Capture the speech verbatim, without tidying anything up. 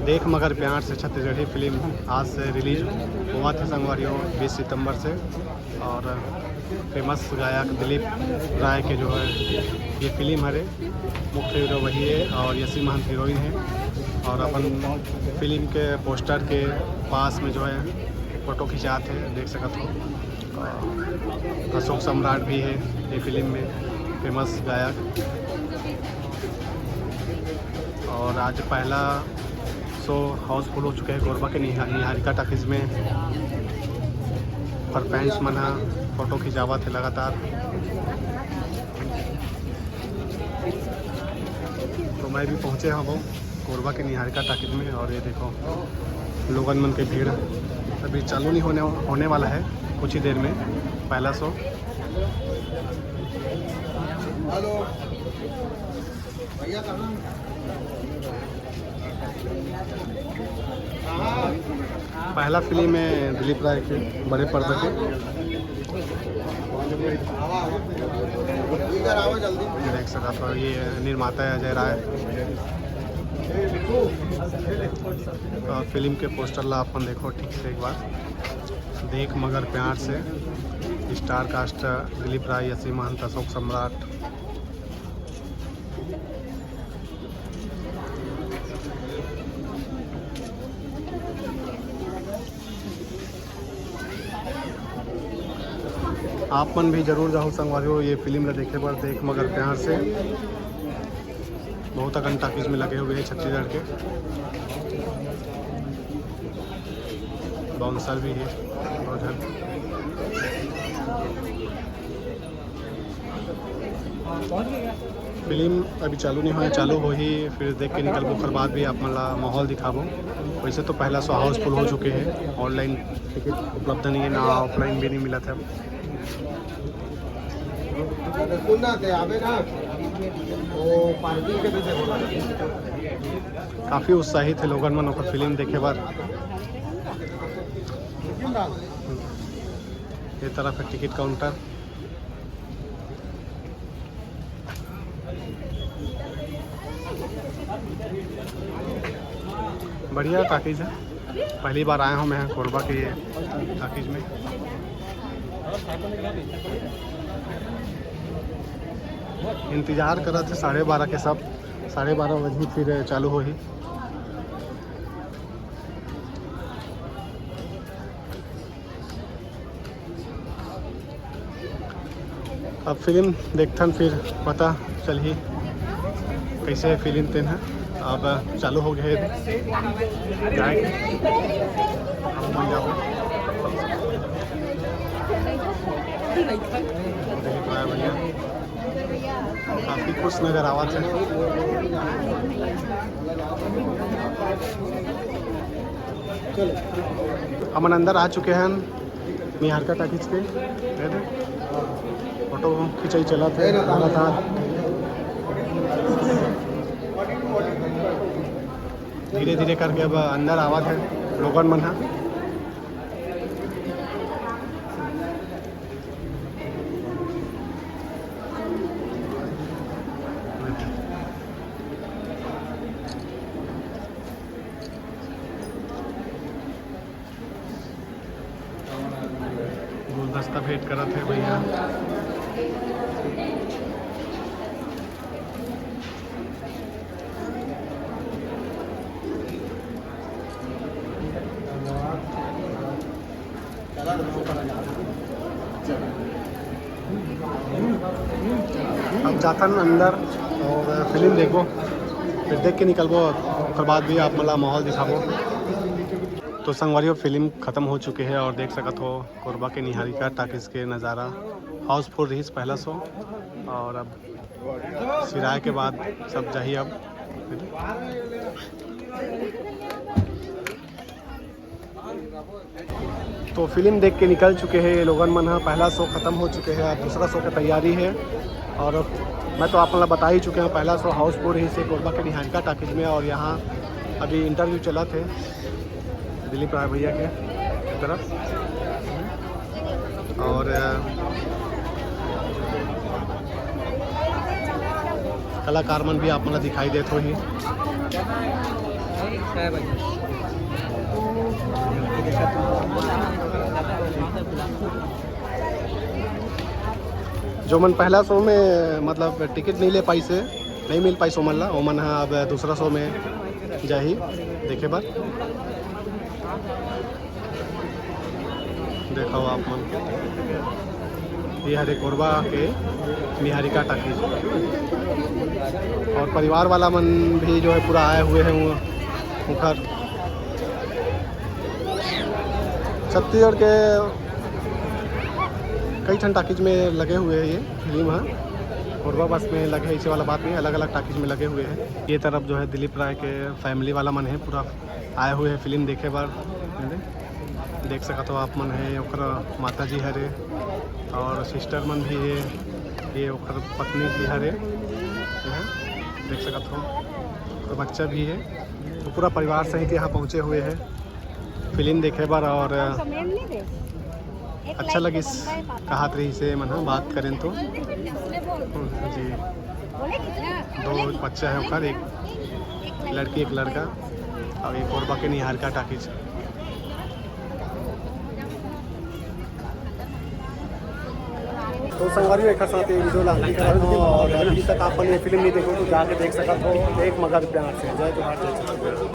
देख मगर प्यार से छत्तीसगढ़ी फिल्म आज से रिलीज होवत हे संगवारियों, बीस सितंबर से। और फेमस गायक दिलीप राय के जो है ये फिल्म हरे, मुख्य हीरो वही है और यशी महंत हीरोइन है। और अपन फिल्म के पोस्टर के पास में जो है फोटो खिंचात हे, देख सकत हो। और अशोक सम्राट भी है ये फिल्म में, फेमस गायक। और आज पहला शो हाउसफुल हो चुके हे कोरबा के निहा-, निहारिका टॉकीज में। और फैंस मन ह फोटो खिंचावत हे लगातार। तो मैं भी पहुँचे हवं कोरबा के निहारिका टॉकीज में। और ये देखो लोगन मन के भीड़ अभी चालू नहीं होने, होने वाला है कुछ ही देर में पहला शो। हेलो। पहला फिल्म है दिलीप राय के बड़े पर्दे के। देख सकत हो, ये निर्माता है अजय राय। और फिल्म के पोस्टर ला अपन देखो ठीक से एक बार। देख मगर प्यार से, स्टार कास्ट दिलीप राय, यशी महंत, अशोक सम्राट। आप मन भी जरूर जाहू संगवारी हो ये फिल्म ला देखे बर, देख मगर प्यार से। बहुत अकन टॉकीज में लगे हुए हैं छत्तीसगढ़ के। बाउंसर भी है दो झन। फिल्म अभी चालू नहीं होय, चालू होही, फिर देख के निकलबो, ओकर बाद भी आप मन ला माहौल दिखाबो। वैसे तो पहला शो हाउसफुल हो चुके हैं, ऑनलाइन टिकट उपलब्ध नहीं है, ना ऑफलाइन भी नहीं मिलत है। सुनना थे, आवे ना, वो पार्किंग के पीछे बोला। काफ़ी उत्साहित है लोगन मन ओकर फिल्म देखे बर। ये तरफ है टिकट काउंटर। बढ़िया टॉकीज है, पहली बार आया हूँ मैं कोरबा के ये टॉकीज में। इंतजार करत हे साढ़े बारह के, सब साढ़े बारह बजे फिर चालू होही। अब फिल्म देखथन, फिर पता चलही कैसे है फिल्म तेन ह। अब चालू हो गए गाय के। अब मैं जाऊँ। दिलीप राय भैया काफ़ी खुश नजर आवत है। हमन अंदर आ चुके हैं। निहारिका टॉकीज के, ये दे, फोटो खिंचाई चलत हे लगातार। धीरे धीरे करके अब अंदर आवत हे लोगन मन ह। गुलदस्ता भेंट करत हे भैया। अब जाथन अंदर और फिल्म देखबो, फिर देख के निकलबो, ओकर बाद भी आप मन ला माहौल दिखाबो। तो संगवारी हो, फिल्म खत्म हो चुके हे और देख सकत हो कोरबा के निहारिका टॉकीज के नज़ारा। हाउसफुल रहिस पहला शो और अब सिराय के बाद सब जाही अब। तो फिल्म देख के निकल चुके हैं ये लोगन मन ह। पहला शो खत्म हो चुके हैं, अब दूसरा शो के तैयारी है। और मैं तो आप मन ला बता ही चुके हूँ, पहला शो हाउसफुल रहिस हे कोरबा के निहारिका टॉकीज में, और यहाँ अभी इंटरव्यू चलत हे दिलीप राय भैया के तरफ। और, अ, कलाकार मन भी आप मन ला दिखाई देत होही। जो मन पहला शो में, मतलब, टिकट नहीं ले पाइस हे, नहीं मिल पाइस ओमन ला, ओमन ह अब दूसरा शो में जाही देखे बर। देखो आप मन, ये हरे कोरबा के निहारिका टाकीज, और परिवार वाला मन भी जो है पूरा आए हुए हैं वो उखर। छत्तीसगढ़ के कई ठन टाकीज में लगे हुए हैं ये फिल्म है। कोरबा बस में लगे हैं, इसे वाला बात नहीं, अलग अलग टाकीज में लगे हुए हैं। ये तरफ जो है दिलीप राय के फैमिली वाला मन है, पूरा आए हुए हैं फिल्म देखे बर। देख सकत हो आप मन है, ओकर माता जी हरे और सिस्टर मन भी है, ये ओकर पत्नी जी हरे, यहाँ देख सकत हो, और बच्चा भी है। तो पूरा परिवार सहित यहाँ पहुँचे हुए हैं फिल्म देखे बर और अच्छा लगिस, कहात रहिस हे मन ह, बात करेन तो। जी, दो बच्चा है ओकर, एक लड़की एक लड़का, और एक कोरबा के निहारिका टाकीज। तो संगवारी, एक साथ ये वीडियो ला अंत करत हूँ, और अभी तक आप मन ये फिल्म नहीं देखो तो जाके देख सकत हो। एक मगध प्यार से, जय जोहार, जय छत्तीसगढ़।